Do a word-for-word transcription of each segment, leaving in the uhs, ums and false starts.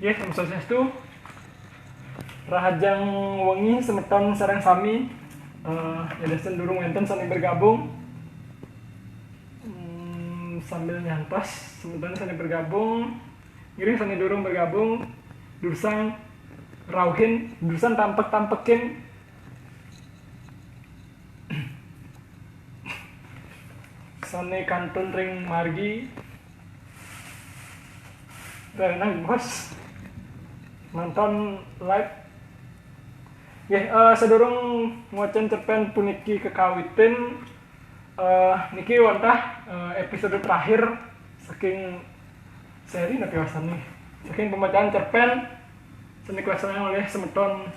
Oke, Om Swastiastu. Rahajeng wengi semeton sareng sami. Eh, yadiastun durung wenten sane bergabung. Hmm, sambil nyantos, semeton sane bergabung. Ngiring sane durung bergabung, durusang rauhin, durusang tampek-tampekin. Sane kantun ring margi. Tenang, Bos. Nonton live. Nggih, eh, sadurung ngwacen cerpen puniki kakawitin, eh, niki wantah, eh, episode terakhir saking seri napi wastan nih. Saking pembacaan cerpen sane kalaksanayang oleh semeton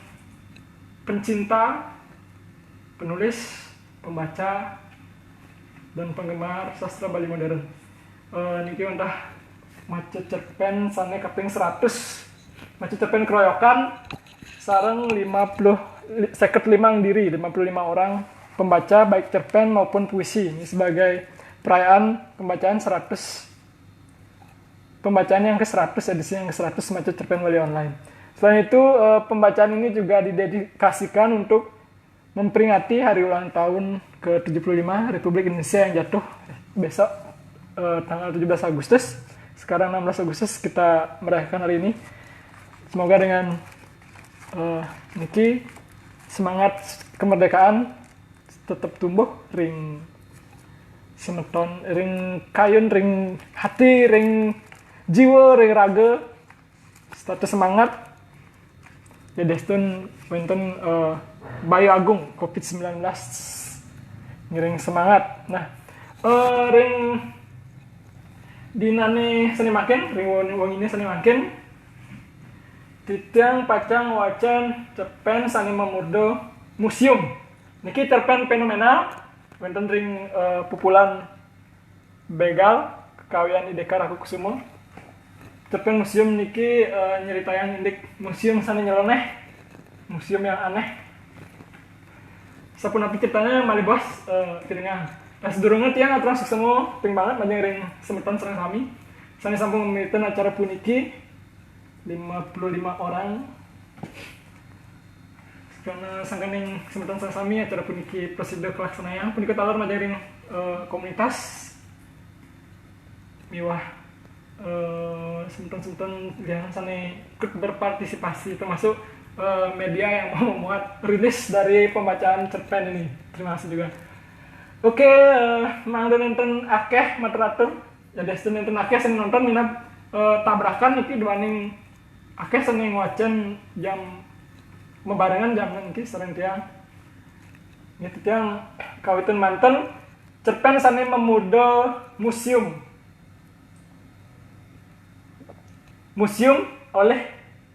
pencinta, penulis, pembaca, dan penggemar sastra Bali modern. Eh, niki wantah maca cerpen sane kaping seratus. Maca cerpen keroyokan sareng lima puluh, li-, seket limang diri, lima puluh lima orang pembaca, baik cerpen maupun puisi. Ini sebagai perayaan pembacaan seratus, pembacaan yang ke seratus, edisi yang ke seratus maca cerpen Bali online. Selain itu, eh, pembacaan ini juga didedikasikan untuk memperingati hari ulang tahun ke tujuh puluh lima Republik Indonesia yang jatuh besok, eh, tanggal tujuh belas Agustus. Sekarang enam belas Agustus, kita merayakan hari ini. Semoga dengan, eh, niki semangat kemerdekaan tetap tumbuh ring semeton, ring kayun, ring hati, ring jiwa, ring raga. Tetap semangat. Yadiastun wenten, eh, bayu agung covid sembilan belas, ngiring semangat. Nah, eh, ring dinane sane mangkin, ring wen-, wengine sane mangkin, titiang pacang ngwacen cerpen sane mamurda Museum. Niki cerpen fenomenal, wenten ring, eh, pupulan Begal, kekawian I Deka Raku Kusuma. Cerpen Museum niki, eh, nyeritayang indik museum sane nyeleneh, museum yang aneh. Sapunapi critane malih, Bos, eh, pirengang. Nah, sadurunge tiang aturang suksma ping banget majeng ring semeton sareng sami sane sampun miwiti acara puniki, lima puluh lima orang. Karena sangkaning semeton sareng sami acara puniki prasida kalaksanayang, punika taler majeng ring, eh, komunitas miwah, eh, semeton-semeton lianan sane ikut berpartisipasi, termasuk, eh, media yang mau memuat rilis dari pembacaan cerpen ini. Terima kasih juga. Oke, eh, mangda nenten akeh matur-atur. Yadiastun nenten akeh sing nonton minab, eh, tabrakan niki duaning akeh sing ngwacen jam mabarengan jam niki sareng tiang. Nggih, tiang kawitin manten cerpen sane mamurda Museum. Museum oleh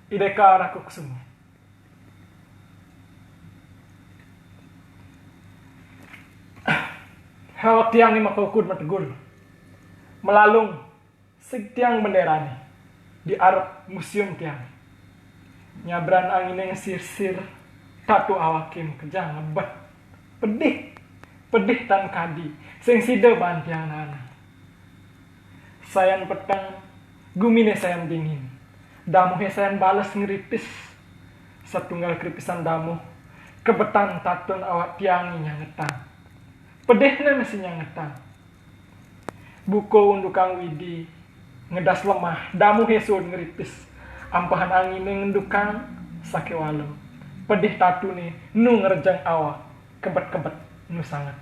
I Deka Raku Kusuma. Awak tiang ni makaukud mategur. Malalung, sig tiang benderane di arep museum tiang. Nyabran angine ngesirsir, tatu awake makejang ngebet. Pedih, pedih tan kadi, sing sida baan tiang naanang. Sayan peteng, gumine sayan dingin. Damuhe sayan bales ngripis. Satunggal kripisan damuh, kebetan tatun awak tiange nyangetang. Pedihne masi nyangetang. Buka undukang Widi, ngedas lemah, damuhe suud ngripis. Ampahan angine ngendukang, sakewala pedih tatune nu ngrejeng awak, kebet-kebet nu sanget.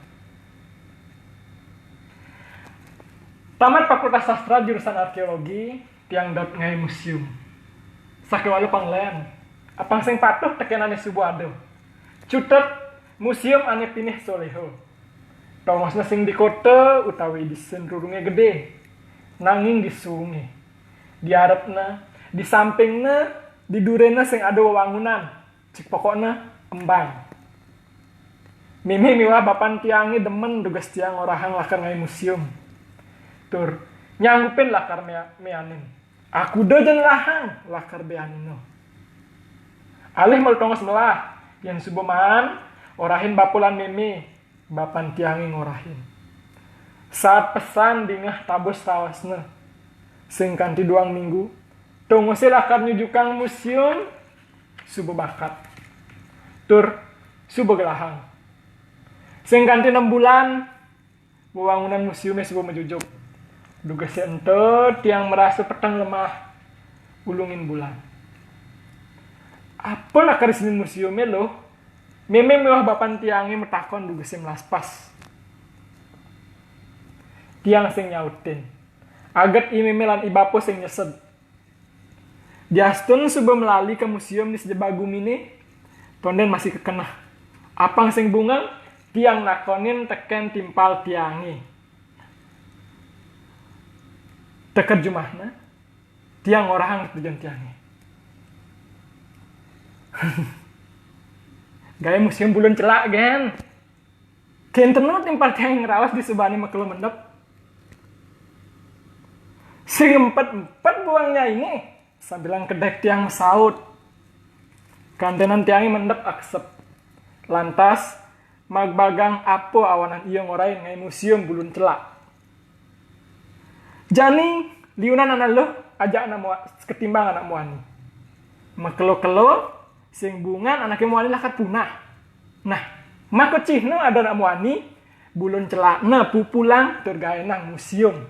Tamat Fakultas Sastra jurusan Arkeologi, tiang dot ngae museum. Sakewala panglen, apang sing patuh tekenane suba ada. Cutet museum ane pinih soleha. Tongosne sing di kota utawi di sin rurunge gede, nanging di suunge. Di arepne, di sampingne, di durene sing ada wewangunan. Cik pokokne embang. Mimi miwah bapan tiange demen dugas tiang ngorahang lakar ngae museum. Tur nyanggupin lakar mea-, meanin. Akuda ja nelahang lakar beanina. Alih malu tongos melah, yen suba maan, orahin bapa lan meme, bapan tiange ngorahin. Saat pesan dingeh tabuh sawasne, sing kanti duang minggu, Tongosé lakar nyujukang museum suba bakat tur suba gelahang. Sing kanti nem bulan, wewangunan museumé suba majujuk. Dugasé ento tiang marasa peteng lemah ulungin bulan. Apa lakar isinin museumé, Luh? Mémé miwah bapan tiangé matakon dugasé malaspas. Tiang sing nyautin. Aget i mémé lan i bapa sing nyesed. Diastun suba malali ka museum di sajebag guminé, tondén masih kekeneh. Apang sing bungah, tiang nakonin tekén timpal tiangé. Teked jumahna, tiang ngorahang tetujon tiangé. Gaé museum bulun celak, gén. Kénten no timpal tiangé ngraos disubané makelo mendep. Sing empet-empet buang nyainé, sambilang kedék tiang masaut. Kantenan tiangé mendep aksep. Lantas, magbagang apa awanan ia ngorahin ngaé museum bulun celak. Jani, liunan anak luh, ajak anak mua-, ketimbang anak muani. Makelo-kelo, sing bungan anaké muani lakar punah. Nah, maka cihna ada anak muani, bulun celakna pupulang tur gaénang museum.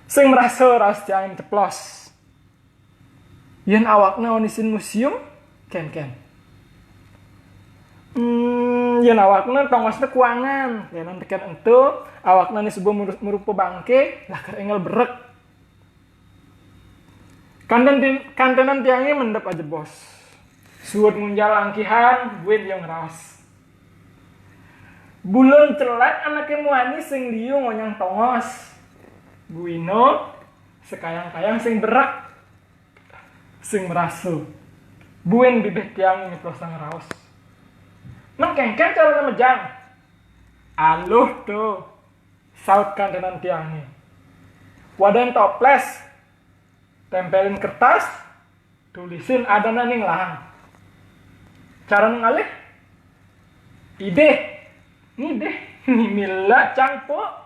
Sing marasa raos tiangé ceplos. Yén awakna onisin museum, kénkén. Hmm, yén awakna tongosna kuangan, lénan tekén ento, awakna né suba muru-, marupa bangké, lakar énggal berek. Kanten ti-, kantenan tiangé mendep ajebos. Suud ngunjal angkihan, buin ia ngraos. Bulun celak anaké muani sing liu ngonyang tongos. Buina, sakayang-kayang sing berek. Sing marasa. Buin bibih tiangé nyeplosang raos. Men kénkén carané mejang. Aluh to, saut kantenan tiangé. Wadahin toplés, témpélin kertas, tulisin adané ning lahang. Carané ngalih? Idih. Ngidih. Mila cang, Puk.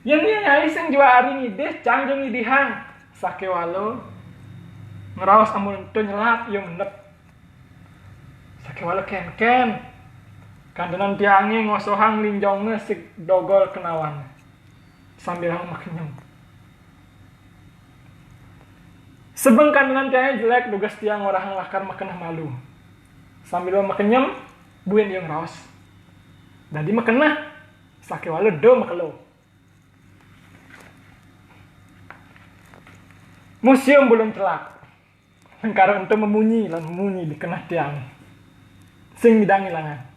Yén nyai sing juari ngidih, cang ja ngidihang. Sakéwala ngraos amun ento nyelap ia mendep. Sakéwala kénkén. Kantenan tiangé ngosohang linjongna sig dogol kenawan. Sambilang makenyem. Sebeng kantenan tiangé jelék dugas tiang ngorahang lakar makeneh malu. Sambila makenyem, buin ia ngraos. Dadi makeneh, sakéwala da makelo. Museum bulun celak. Lengkara ento mamunyi lan mamunyi di keneh tiang. Sing midang ilangan.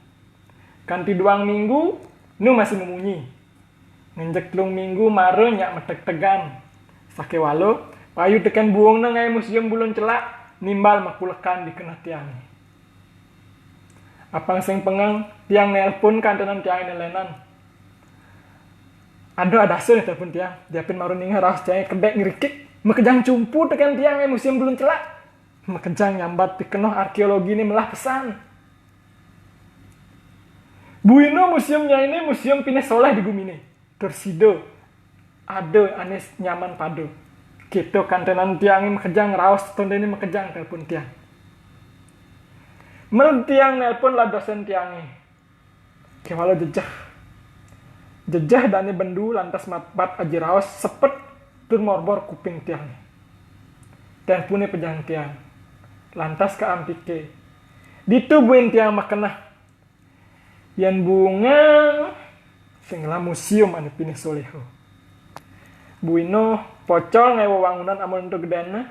Kanti duang minggu, nu masih mamunyi. Ngenjek telung minggu mara nyak mategtegan. Sakéwala, payu tekén buungna ngaé museum bulun celak, nimbal makulekan di keneh tiangé. Apang sing pengeng, tiang nélpon kantenan tiangé né lénan. Ada adasa né télpon tiang, diapin mara ningeh raos tiangé kedék ngrikik, makejang cumpu tekén tiang ngaé museum bulun celak. Makejang nyambat pikenoh arkéologiné melah pesan. Buina museum nyainé museum pinih soléh di guminé. Tur sida ada ané nyaman pada. Kéto kantenan tiangé makejang raos, tondéné makejang télpon tiang. Mel tiang nélpon lah dosén tiangé. Kéwala jejeh. Jejeh dané bendu lantas mabat aji raos sepet tur morbor kuping tiangé. Télponé pejang tiang. Lantas kaampiké. Ditu buin tiang makeneh. Yén buungan sing ngelah museum ané pinih soléha. Buina pocol ngaé wewangunan amun ento gedéna.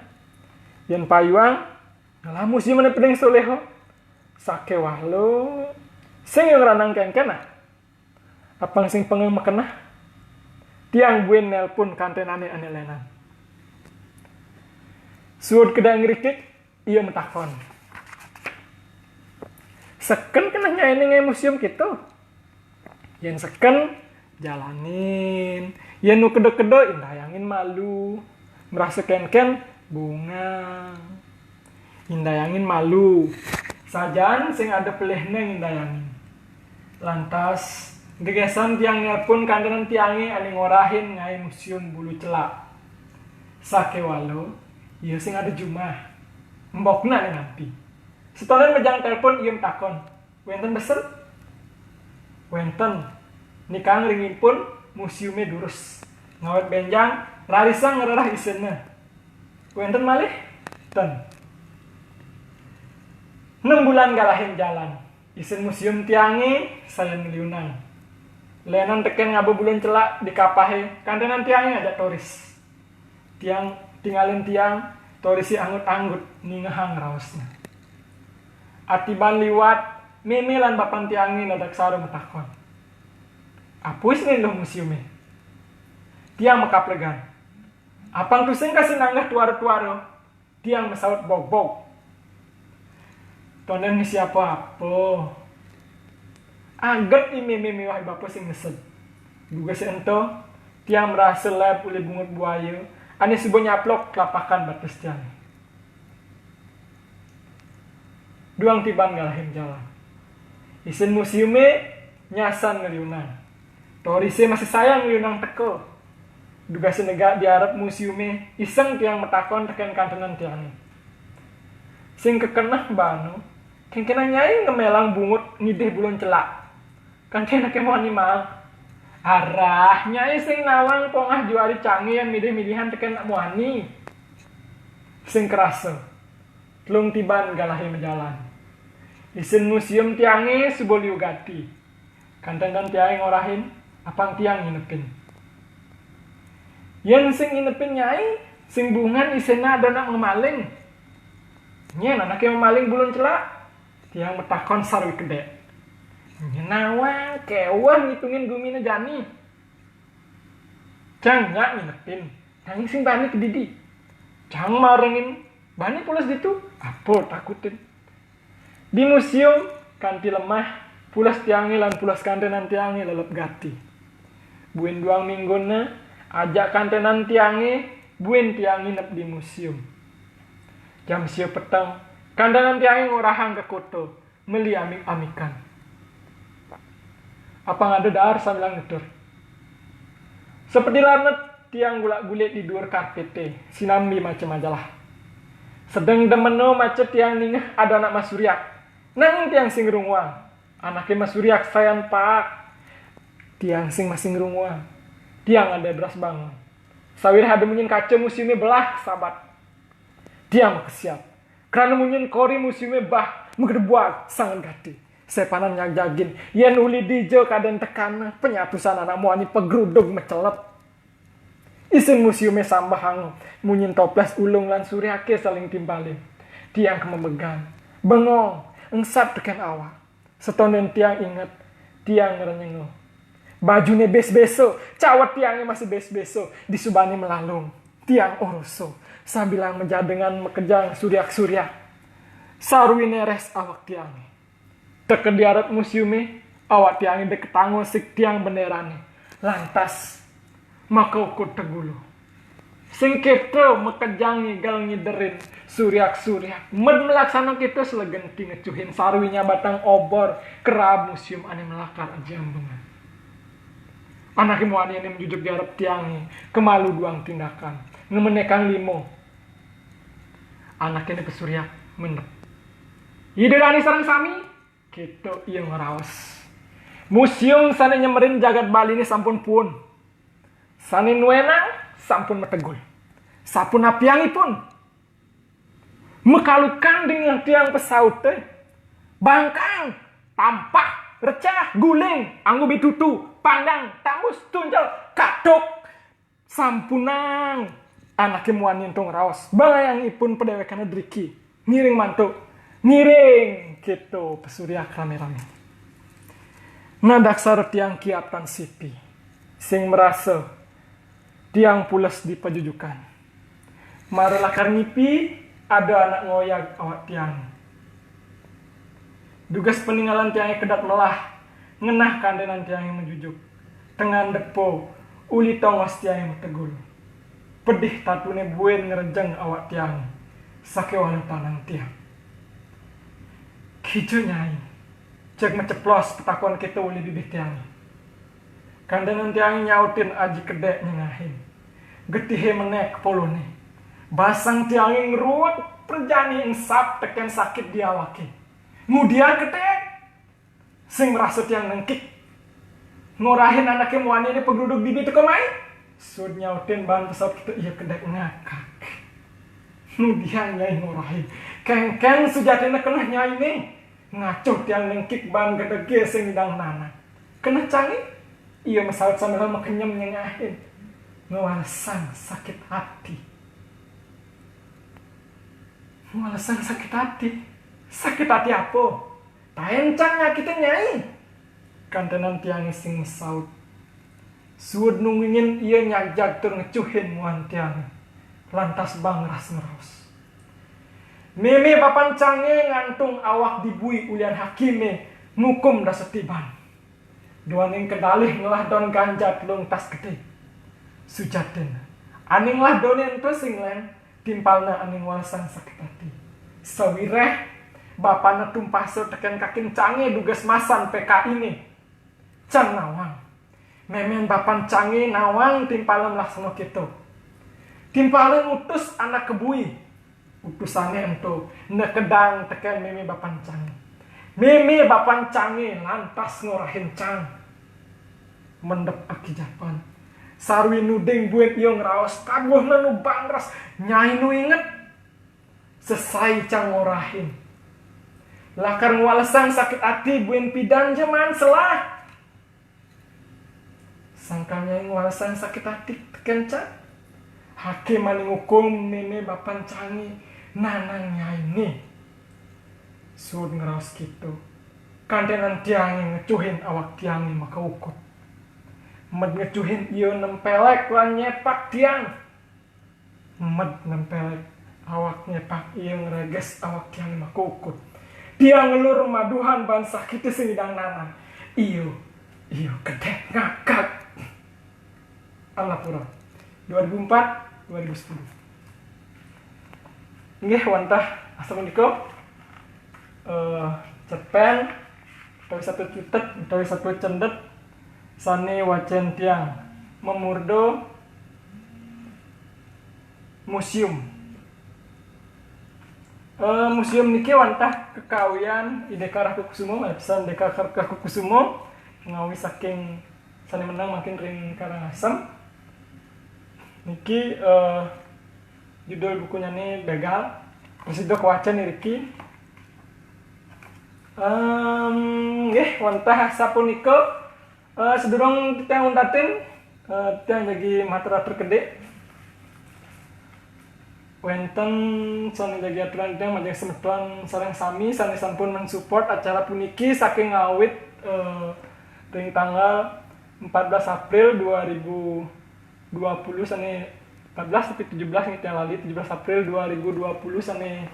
Yén payuang ngelah museum ané pinih soléha. Sakéwala sing ngranang kénkén ah. Apang sing pengeng makeneh. Tiang buin nélpon kantenané ané lénan. Suud kedék ngrikik, ia matakon. Seken keneh nyainé ngaé museum kéto? Yén seken, jalanin. Yén nu keda-keda, indayangin malu. Marasa kénkén, bungang. Indayangin malu. Sajan sing ada pelihna ngindayangin. Lantas, gegésan tiang nélpon kantenan tiangé ané ngorahin ngaé museum bulu celak. Sakéwala, ia sing ada jumah. Mbokna né nampi. Setonden mejang telepon ia matakon, "Wénten besen?" "Wénten." Nikang ring ipun, museumé durus. Ngawit bénjang, rarisang ngrereh isinné. "Wénten malih?" "Ten." Nem bulan galahin jalan. Isin museum tiangé sayan ngliunang. Lénan tekén ngaba bulun celak di kapahé, kantenan tiangé ngajak toris. Tiang, tingalin tiang, torisé anggut-anggut ningehang raosné. Atiban liwat, mémé lan bapan tiangé nadaksara matakon, "Apa isine Luh museumé?" Tiang makaplegan. Apang tusing kasih nanggeh tuara-tuara, tiang masaut bogbog. Tonden ngisi apa-apa. Aget i mémé miwah i bapa sing ngesed. Dugasé ento, tiang marasa leb uli bungut buaya, ané suba nyaplok tlapakan batis tiangé. Duang tiban galahin jalan. Isin museumé nyasan ngliunang. Torisé masih sayan ngliunang teka. Dugasé negak di arep museumé, iseng tiang matakon tekén kantenan tiangé. Sing kakeneh bana, kéngkénang nyai ngamelang bungut ngidih bulun celak. Kanti anaké muani maang. Arah, nyai sing nawang pongah juari cangé yan midih-midihan tekén anak muani. Sing karasa. Telung tiban galahé majalan. Isin museum tiangé suba liu gati. Kantenan tiangé ngorahin, apang tiang nginepin. Yén sing nginepin nyai, sing bungan isinné ada anak mamaling. Nyén anaké mamaling bulun celak? Tiang matakon sarwi kedék. Nyén nawang, kéweh ngitungin guminé jani. Cang nyak nginepin, nanging sing bani kedidi. Cang marengin, bani pules ditu, apa takutin. Di museum, kanti lemah, pules tiangé lan pules kantenan tiangé lelep gati. Buin duang mingguna, ajak kantenan tiangé, buin tiang nginep di museum. Jam sia peteng, kantenan tiangé ngorahang ka kota, meli amik-amikan. Apang ada daar sambilang nutur. Seperti lamet, tiang gulak-gulik di duur karpété, sinambi maca majalah. Sedeng demena maca tiang ningeh ada anak masuryak. Nanging tiang sing ngrunguang. Anaké masuryak sayan paak. Tiang sing masih ngrunguang. Tiang ada beras bangun. Sawireh ada munyin kaca museumé belah sabat. Tiang makesiab. Krana munyin kori museumé bah, magedebag, sanget gati. Sepanan nyagjagin, yén uli dija kadén tekana, panyatusan anak muani pagrudug macelep. Isin museumé sambah angob, munyin toplés ulung lan suryaké saling timbalin. Tiang kamemegan, bengong, engsap tekén awak. Setonden tiang inget, tiang ngrenyeng. Bajuné bés-bésa, cawet tiangé masih bés-bésa, disubané malalung. Tiang orosa, sambilang majadengan makejang suryak-suryak. Sarwiné rés awak tiangé. Teka di arep museumé, awak tiangé da katangwa sig tiang bendérané. Lantas, makaukud tegulu. Sing kéto makejang ngigel ngiderin, suryak-suryak. Med malaksana kéto salegenti ngecuhin sarwi nyabatang obor ka raab museum ané malakar aji ambengan. Anaké muani ané majujug di arep tiangé, kamalu duang tindakan, ngemenékang lima. Anaké ané pasuryak, mendep. "Ida dané sareng sami," kéto ia ngraos. "Museum sané nyemerin jagat Baliné sampun puun. Sané nuénang sampun mategul. Sapunapiang ipun?" Makalukan dingeh tiang pasauté. "Bangkang, tampah, recah, guling, anggo bitutu, panggang, tambus, tunjel, katuk. Sampunang." Anaké muani ento ngraos, bangayang ipun padéwékané driki. "Ngiring mantuk. Ngiring," kéto pasuryak ramé-ramé. Nadaksara tiang kiatan sipi. Sing marasa tiang pules di pajujukan. Mara lakar ngipi, ada anak ngoyag awak tiang. Dugas paningalan tiangé kedap melah, ngenah kandenan tiangé majujuk. Tengan depa, uli tongos tiangé mategul. Pedih tatuné buin ngrejeng awak tiangé, sakéwala tanang tiang. "Kija, Nyai?" jeg maceplos patakon kéto uli bibih tiangé. Kandenan tiangé nyautin aji kedék nyengahin. Getihé menék polone. Basang tiangé ngruwet prajani engsap tekén sakit di awaké. Ngudiang ketek sing mrasa tiang nengkik. Ngorahin anaké muaniné pagrudug bibi teka mai. Suud nyautin baan pesaut kéto ia kedék ngakak. Ngudiang Nyai ngorahin. Kénkén sujatiné keneh Nyainé. Ngacuh tiang nengkik baan gedegé sing nyidang nanak. Keneh cangé, ia masaut sambilé makenyem nyengahin. Ngwalesang sakit ati. Ngwalesang sakit ati? Sakit ati apa? Taén cang nyakitin Nyai? Kanténan tiangé sing masaut. Suud nunggingin ia nyajag tur ngecuhin muan tiangé. Lantas bangras ngraos. Mémé bapan cangé ngantung awak di bui ulian hakimé ngukum dasetiban. Duaning kedalih ngelah don ganjat lungtas gedé. Sujatin, ané ngelah doné ento sing lén, timpalné ané ngwalesang sakit ati. Sawiréh, bapané tumpasa tekén kakin cangé dugas masan P K I-né. Cang nawang. Mémén bapan cangé nawang timpalné laksana kéto. Timpalné ngutus anak ka bui. Utusané ento nekedang tekén mémé bapan cangé. Mémé bapan cangé lantas ngorahin cang. Mendep akijapan. Sarwi nuding buin ia ngraos, tabuhna nu bangras, Nyai nu inget. Sesai cang ngorahin. Lakar ngwalesang sakit ati buin pidan ja maan selah. Sangkan Nyai ngwalesang sakit ati tekén cang. Hakim ané ngukum mémé bapan cangé nanang Nyainé. Suud ngraos kéto. Kanténan tiangé ngecuhin awak tiangé maka ukut. Med ngecuhin ia nempélék lan nyepak tiang. Med nempélék awak nyepak ia ngreges awak tiangé maka ukut. Tiang ngelur maduhan baan sakité sing nyidang nanak. Ia, ia kedék ngakak. Alapura. Dua ribu empat, dua ribu sepuluh. Inggih wantah asapunika, eh, cerpén utawi satua cutet utawi satua cendhet sané wacén tiang, mamurda museum. Eh, museum niki wantah kakawian I Deka Rakukusuma, malih pisan Deka Rakukusuma, ngawi saking sané meneng mangkin ring Karangasem. Niki, eh, judul bukunyané Bégal. Prasida kawacén iriki. Em, nggih, wantah sapunika, eh, sadurung titiang untatin, eh, titiang jagi matur-atur kedék. Wénten sané jagi aturan titiang majeng semeton sareng sami sané sampun mensupport acara puniki saking ngawit, eh, ring tanggal empat belas April dua ribu dua puluh sané empat belas tapi tujuh belas niki titiang lali, tujuh belas April dua ribu dua puluh sané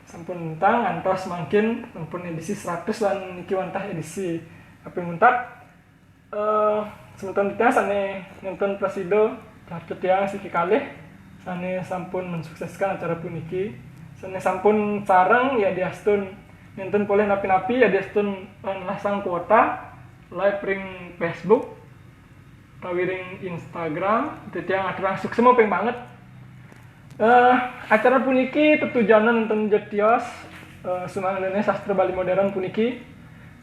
sampun tentang ngantos mangkin sampun édisi seratus lan niki wantah édisi kaping untat. Eh, semeton titiang sané nénten prasida, catet tiang siki kalih sané sampun mensukseskan acara puniki, sané sampun sareng yadiastun nénten polih napi-napi yadiastun, eh, nelasang kuota live ring Facebook utawi ring Instagram, titiang aturang suksma ping banget. Eh, acara puniki tetujonan nénten ja tios, eh, sumangdané sastra Bali modern puniki,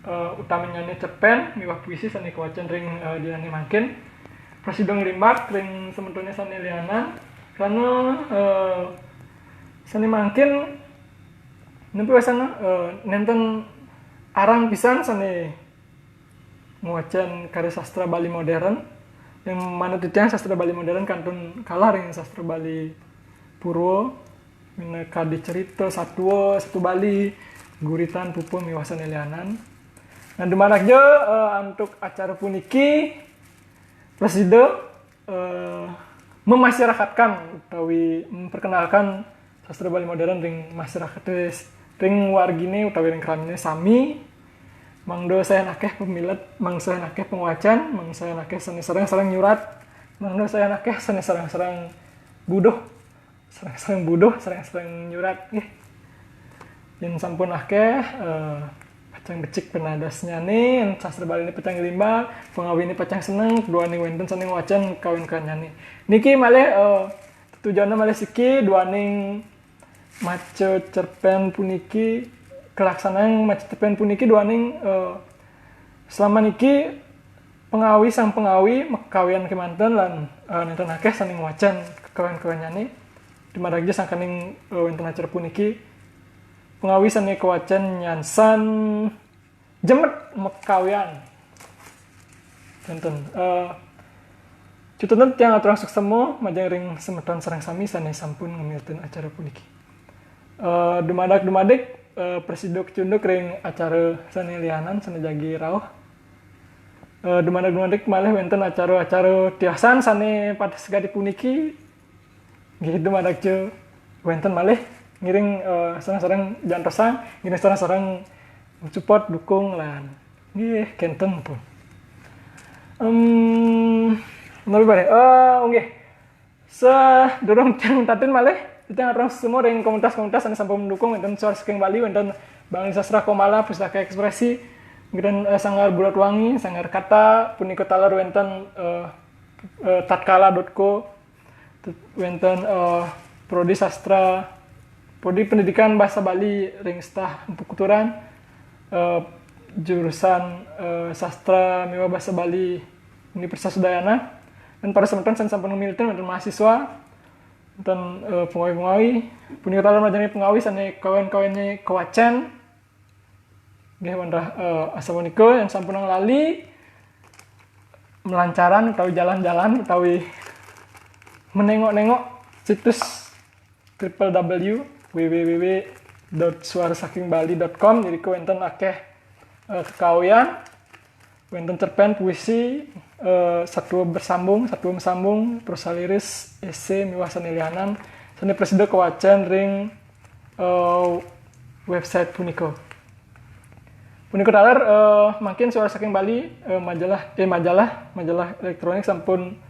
eh, utaminyané cerpén miwah puisi sané kawacén ring, eh, dinané mangkin. Prasida nglimbak ring semetoné sané lianan, karena, eh, sané mangkin napi wasana, eh, nénten arang pisan sané ngwacén karya sastra Bali modern. Ring manut titiang sastra Bali modern kantun kalah ring sastra Bali purwa, minakadi cerita satua, satua Bali, guritan, pupuh miwah sané lianan. Nah, dumadak ja, eh, antuk acara puniki, prasida, eh, memasyarakatkan utawi memperkenalkan sastra Bali modern ring masyarakat, ring warginé utawi ring kraminé sami. Mangda sayan akéh pamilet, mangda sayan akéh pangwacan, mangda sayan akéh sané sareng-sareng nyurat, mangda sayan akéh sané sareng-sareng buduh, sareng-sareng buduh, sareng-sareng nyurat, nggih. Yén sampun akéh, eh, Pacang becik panadasnyané, sastra Baliné pacang glimbak, pangawiné pacang seneng, duaning wénten sané ngwacén kawin-kawinanyané. Niki malih, eh, tujuanna malih siki, duaning maca cerpén puniki, kalaksanaan maca cerpén puniki duaning, eh, selama niki pangawi sang pangawi makawian kémanten lan, eh, nénten akéh sané ngwacén kakawian-kawiannyané. Dumadak ja sangkaning, eh, wénten acara puniki, pangawi sané kawacén nyansan jemet makawian. Nénten, eh, cutetna tiang aturang suksma majeng ring semeton sareng sami sané sampun ngamiletin acara puniki. Eh, dumadak-dumadik, eh, prasida kacunduk ring acara sané lianan sané jagi rauh. Eh, dumadak-dumadik malih wénten acara-acara tiosan sané pateh sakadi puniki. Nggih, dumadak ja wénten malih ngiring, eh, sareng-sareng jantosang, ngiring sareng-sareng support, dukung lan nggih kénten pun. Em, napi malih? Eh, nggih. Sadurung tiang muntatin malih, tiang aturang suksma ring komunitas-komunitas anu sampun mendukung, wénten Suara Saking Bali, wénten Bangli Sastra Komala, Pustaka Ekspresi, wénten, eh, Sanggar Bulat Wangi, Sanggar Kata, punika taler wénten, eh, eh, tatkala dot co, wénten, eh, Prodi Sastra, Prodi Pendidikan Bahasa Bali ring Stah Empu Kuturan, eh, jurusan, eh, Sastra miwah Bahasa Bali Universitas Udayana, lan para semeton sané sampun ngamiletin, wénten mahasiswa, wénten, eh, pangawi-pangawi, punika taler majeng pangawi sané kawin-kawinné kawacén. Nggih, wantah, eh, asapunika yang sampunang lali melancaran utawi jalan-jalan utawi menengok-nengok situs triple W W W dot suarasakingbali dot com, irika wénten akéh, eh, kakawian, wénten cerpén, puisi, eh, satua bersambung, satua mesambung, prosa liris, esé miwah sané lianan, sané prasida kawacén ring, eh, website punika. Punika taler, eh, mangkin Suara Saking Bali, eh, majalah, eh, majalah, majalah elektronik sampun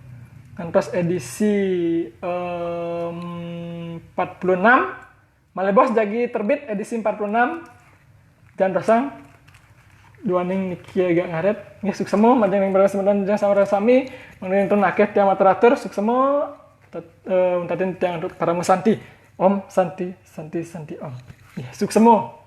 ngantos édisi, em, empat puluh enam. Malih bos jagi terbit édisi empat puluh enam. Jantosang duaning niki agak ngaret. Nggih, suksma majeng ring para semeton sareng sami, mangda nénten akéh tiang matur-atur, suksma, tet-, eh, untatin tiang parama santi. Om Santi, Santi, Santi Om. Nggih, suksma.